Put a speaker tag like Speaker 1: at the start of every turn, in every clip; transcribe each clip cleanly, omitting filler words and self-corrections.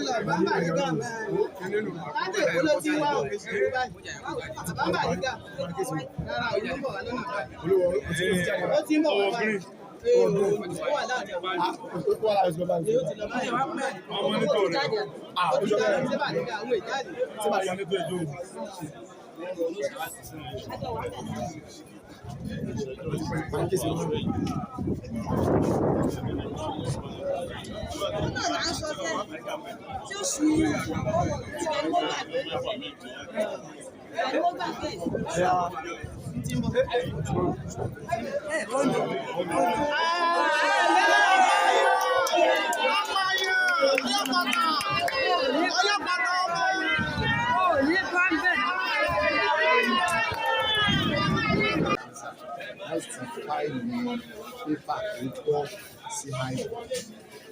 Speaker 1: Lọ bá Bàrígà láti Èkó ló ti wá òkè báyìí. Bàbá Bàrígà rárá, òun ló bọ̀ wá lọ́nà báyìí. Ó ti ń bọ̀ wá báyìí. Ee, ó wà láàrin àwọn. Ee, ó ti lọ báyìí. Ó ti jáde. Ó ti jáde sí Bàrígà, àwọn ìjáde.
Speaker 2: Náà là ń sọ fẹ́ tí ó sùn yìí, ibẹ̀ ni wọ́n gbàgbé, ibẹ̀ ni wọ́n gbàgbé.
Speaker 3: Wọ́n ti file paper tó tọ́ sí high court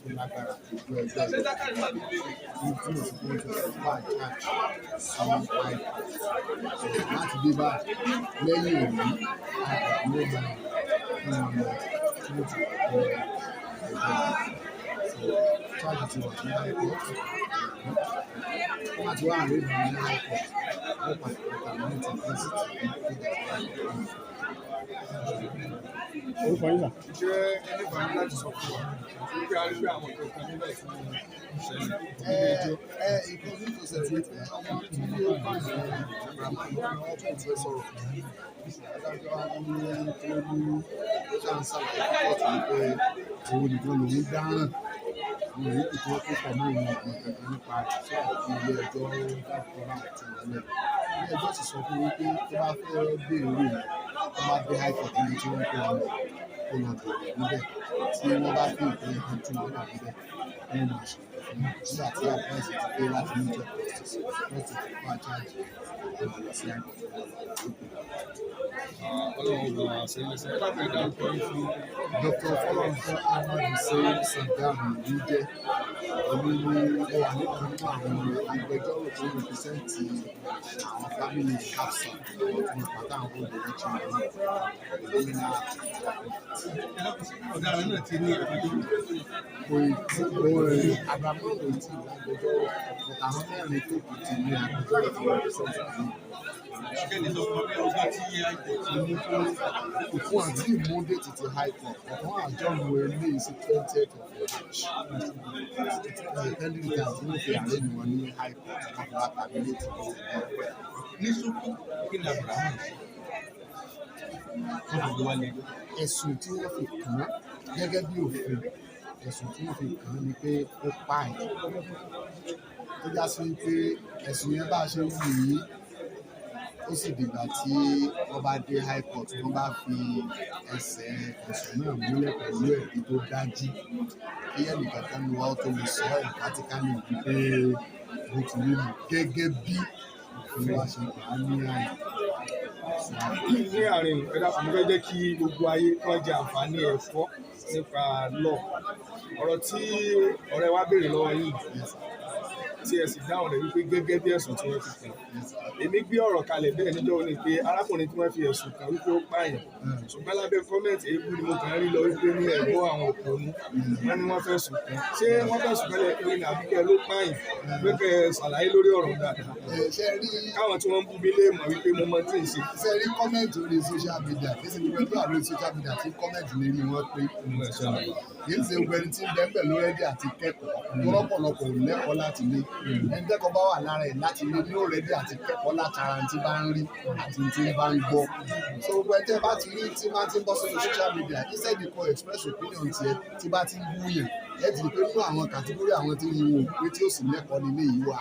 Speaker 3: tó lágbára tó gbọ́ ẹjọ́ yìí ní tí mo sì fún tó fà charge sí high court láti dé bá lẹ́yìn òní, high court ló máa fún wọn lọ tí mo ti kọ ẹjọ́. So charge ti wà ní high court. Wọ́n bá ti wá àárẹ̀ ìlú ní high court, wọ́n padà terminate visit ní kódà.
Speaker 4: Orúkọ yín, sir?
Speaker 5: Jẹ́ ẹni bá ní láti sọ fún wa wípé a rí pé àwọn kankan níbẹ̀ tí wọ́n ṣẹlẹ̀ nílé ẹjọ́.
Speaker 3: Ẹ nǹkan ní kò ṣẹlẹ̀ ní pé ọmọ tí ó bá ní Abrahamu wọn tún fẹ́ sọ̀rọ̀. Adájọ́ wa ní tó ní ó ṣáà ń ṣàlàyé kóòtù wípé òun nìkan lòún dáràn, àwọn yòókù tó kó pọ̀ mọ́ òun ọ̀gbọ̀n kankan nípa rẹ̀ sọ̀rọ̀ fún ilé ẹjọ́ dákọ̀ láti tì wọ́n lẹ̀. Ilé ẹjọ́ sì sọ fún wípé tó bá fẹ́ béèrè rẹ̀, tó bá dé high court níbi tí wọ́n kó wọn lọ, kó lọ bèrè níbẹ̀. Tí wọ́n bá fi ìpín ẹ̀kan tún wọn lẹ̀ níbẹ̀, wọ́n máa ṣe fún un nígbà tí advice ti pé láti ní job justice, wọ́n ti fi pa charge wọn lọ sí high court wọn lọ yòókù.
Speaker 5: Ọlọ́run bá wa ṣe lẹ́sẹ̀. Ẹ dákun, ẹ dárúkọ yín fún.
Speaker 3: Dr. Fọlọ́runṣọ́ Ahmad Hussein Sandam ló jẹ́. Èmi ni mo wà nínú àwọn agbẹjọ́rò tó ń represent àwọn family Hafsa, àwọn tí wọ́n pàtó àwọn olùdíje ní ìlú.
Speaker 5: Ọ̀daràn náà ti ní agbẹjọ́rò?
Speaker 3: Kò ì tí mo Abrahamu kò tí ì lágbẹjọ́rò, but àwọn mẹ́rin tó kù ti ní agbẹjọ́rò tó ń represent wọn.
Speaker 5: Kẹ́ni sọ fún wa pé ọjọ́ tí high court mú fún àkókò tí
Speaker 3: Fún àti ìmú date ti high court ọ̀kan àjọyọ̀ eléyìí sí 20th of March, pending the time tí wọ́n fi arraign wọn ní high court, wọ́n fi wá terminate ní.
Speaker 5: Ní ṣókí, kí ni Abrahamu ṣe wọ́n fi gbé wá lé ẹjọ́?
Speaker 3: Ẹ̀sùn tí wọ́n fi kàn án gẹ́gẹ́ bí òfin, ẹ̀sùn tí wọ́n fi kàn án ni pé ó pààyàn, tó já sí pé ẹ̀sùn yẹn bá a ṣe ń wù yìí, ó sì dìgbà tí wọ́n bá dé high court, wọ́n bá fi ẹsẹ̀ ẹ̀sùn náà múlẹ̀ pẹ̀lú ẹ̀rí tó dájú, kí ẹnìkan kan nu wa ó tó lè sọ emphatically wípé bó ti rí nù gẹ́gẹ́ bí òfin wa ṣe gbà á ní àyè.
Speaker 5: Ní àárín, ẹ dákun, mo fẹ́ jẹ́ kí gbogbo ayé kán jẹ àǹfààní ẹ̀kọ́ nípa law. Ọ̀rọ̀ tí ọ̀rẹ́ wa béèrè lọ́wọ́ yìí tí ẹ sì dáhùn rẹ̀ wípé gẹ́gẹ́ bí ẹ̀sùn tí wọ́n fi kàn, èmi gbé ọ̀rọ̀ kalẹ̀ bẹ́ẹ̀ níjọ́ òní pé arákùnrin tí wọ́n fi ẹ̀sùn kàn wípé ó pààyàn, ṣùgbọ́n lábẹ́ comment, èébú ni mo kàn ń rí lọ wípé ní ẹ̀gbọ́ àwọn òpònú wọn ni wọ́n fẹ̀sùn kàn. Ṣé wọ́n fẹ̀sùn kàn lẹ́ ní àbíkẹ́ ló pààyàn? Pé kẹ́ ẹ ṣàlàyé lórí ọ̀rọ̀ dáadáa
Speaker 3: Ẹ ṣe rí
Speaker 5: káwọn tí wọ́n ń bú mi lè mọ̀ wípé mo mọ tí ń ṣe.
Speaker 3: Ṣe rí comment orí social media, kì í ṣe gbogbo ẹni tó wà lórí social media tí comment lè rí wọn pé, kì í ṣe gbogbo ẹni tí ń bẹ́ẹ̀ bẹ́ẹ̀ ló ready àti kẹ́kọ̀ọ́ tó rọ́pọ̀lọpọ̀ ò lẹ́kọ̀ọ́ láti lé. Ẹni tẹ́kọ̀ọ́ bá wà lára ẹ̀ láti lé ní ó ready àti kẹ́kọ̀ọ́ látara tí bá ń rí àti tí bá ń gbọ́. So gbogbo ẹni tẹ́ bá ti rí tí bá ti ń bọ́ sórí social media, instead kó express opinion tiẹ̀, tí bá ti ń bú yẹn, ẹ ti rí pé nínú àwọn category àwọn tí rí wọn ò pé, tí ó sì lẹ́kọ̀ọ́ nílé yìí wà.